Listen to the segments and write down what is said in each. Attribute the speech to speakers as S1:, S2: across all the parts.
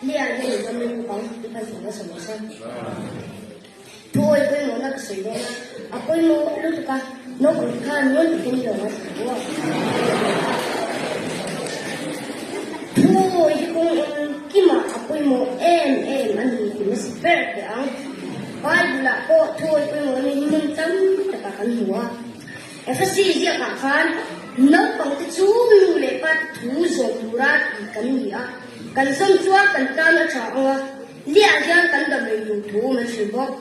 S1: Leah hian i dam reng bawk ang, i pan thawm nasa mai se. Thuawi pawimawhna ka sawi dawn a, a pawimawh lutuk a, naupang te khan ngawi takin i lo ngaithla tho a. Thuawi hi kawng engkimah a pawimawh em em a ni ti hmasa ber teh ang. Bible-ah pawh thuawi pawimawhna hi hmun tam takah kan hmu a. Efesi ziakah khan naupang te chu nu leh pa te thu zawm tura tih kan ni a, kan zawm chuan kan tan a tha ang a, Liah hian kan dam rei tur thu min hrilh bawk.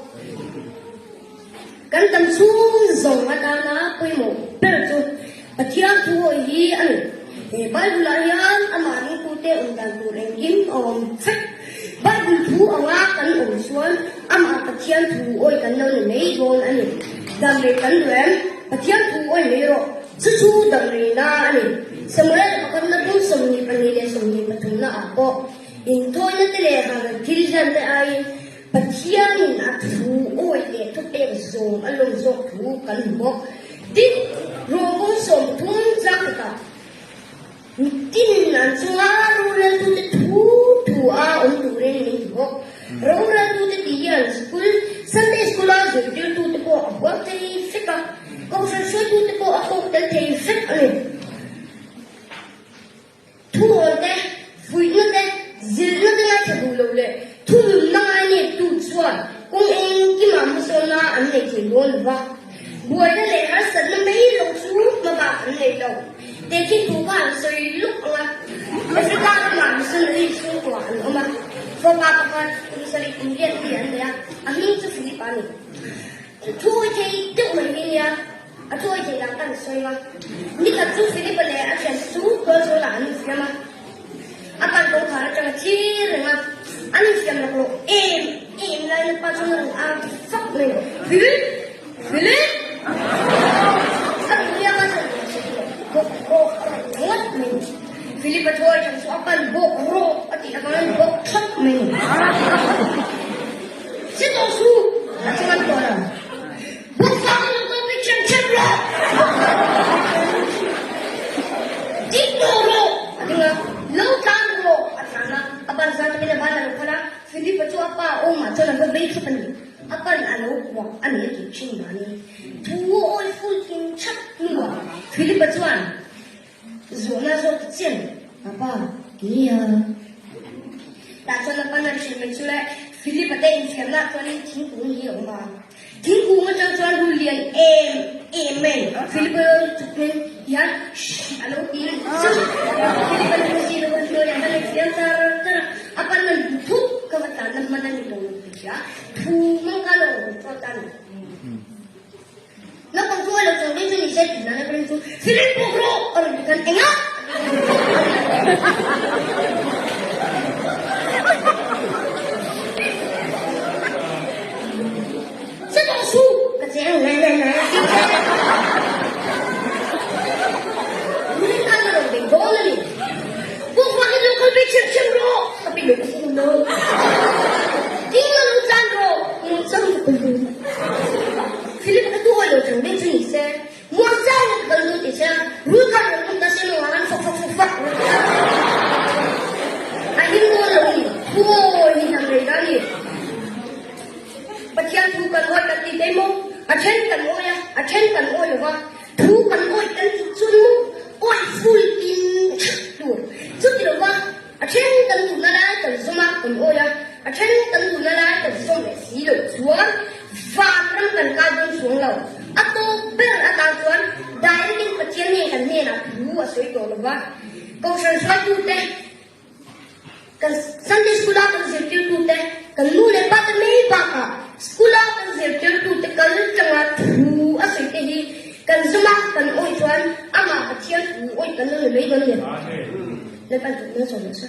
S1: Kan dam chhung zawng atana pawimawh ber chu Pathian thu hawi hi a ni. He Bible-ah hian amah ringtute awm dan tur engkim a awm vek. Bible thu anga kan awm chuan amah Pathian thu awi kan lo ni mai dawn a ni. Dam rei kan duh em? Pathian thu awi mai rawh. Chu chu dam reina a ni. Samuel pakhatna bung 22 leh 23 ah pawh Inthawina te leh hal thil hian te aiin Pathianin a thu awi leh thupek zawm a lawm zawk thu kan hmu bawk. Tin, rawngbawl 30 chang khatah mitin an chunga roreltute thu thu a awm turin min ti bawk. Roreltute tih hian school, Sunday School-a zirtirtute pawh a huam thei vek a, kohhran hruaitute pawh a kawk tel thei vek a ni. Thuhawn te, fuihna te, zilhna te ngaithla duh lo leh thununna ngaineptu chuan kawng engkimah hmasawnna an nei thei dawn lo va. Buaina leh harsatna mai lo chu hmabak an nei lo. Tehkhin thu kha an sawi luk ang a, Africa ramah missionary chhungkua an awm a, fapa pakhat kum sarih kum riat mi an nei a, a hming chu Philip a ni. Thuawi thei deuh mai hi nia. A chawi theih lah kan sawi a. Nikhat chu Philip-a leh a thiante chu tualzawlah an infiam a. A pan kawngkhar atang a thlir reng a. An infiam laklawh em em laiin a pa chuan a rawn au ta fak mai a, Philip! Philip! A rawn riak a, chuan bawk rawh a rawn ti ngawt mai. Philip-a chawi chang chu a pan bawk rawh a tih avangin bawk thlap mai. Che tawh suh! A ti ngam tawh lo. Thingkung atang chuan rul lian em em mai Philip a lo chuk hmel hian shh a lo ti chu Philip a lu zir a hnuai ah khan a fiam char char a, a pan a lu thut ka va tlan na hman a ni tawh lo tih hria thu mang kha lo awm tawt a ni. Naupang chu a lo chang daih chu ni se tih nana ka ring chu Philip bawk rawh a rawn ti khan engah Pathian thu kan awih kan ti thei maw? A then kan awih a, a then kan awih lo va, thu kan awih kan tih chuan maw awih full in thak tur. Chuti lo va, a then kan duhna lai kan zawm a, kan awih a, a then kan duhna lai kan zawm leh si loh chuan vanram kan kai dawn chuang lo. A tawp ber atan chuan direct in Pathian nge kan hnenah thu a sawi tawh lo va, Kohhran hruaitute, Kan Sunday School-a kan zirtirtute, kan nu leh pa te mai bakah school-a kan zirtirtute kal tanga thu a sawi te hi kan zawm a, kan awih chuan amah Pathian thu awih kan lo ni mai dawn a ni. Lalpan thawk nan sawm rawh se.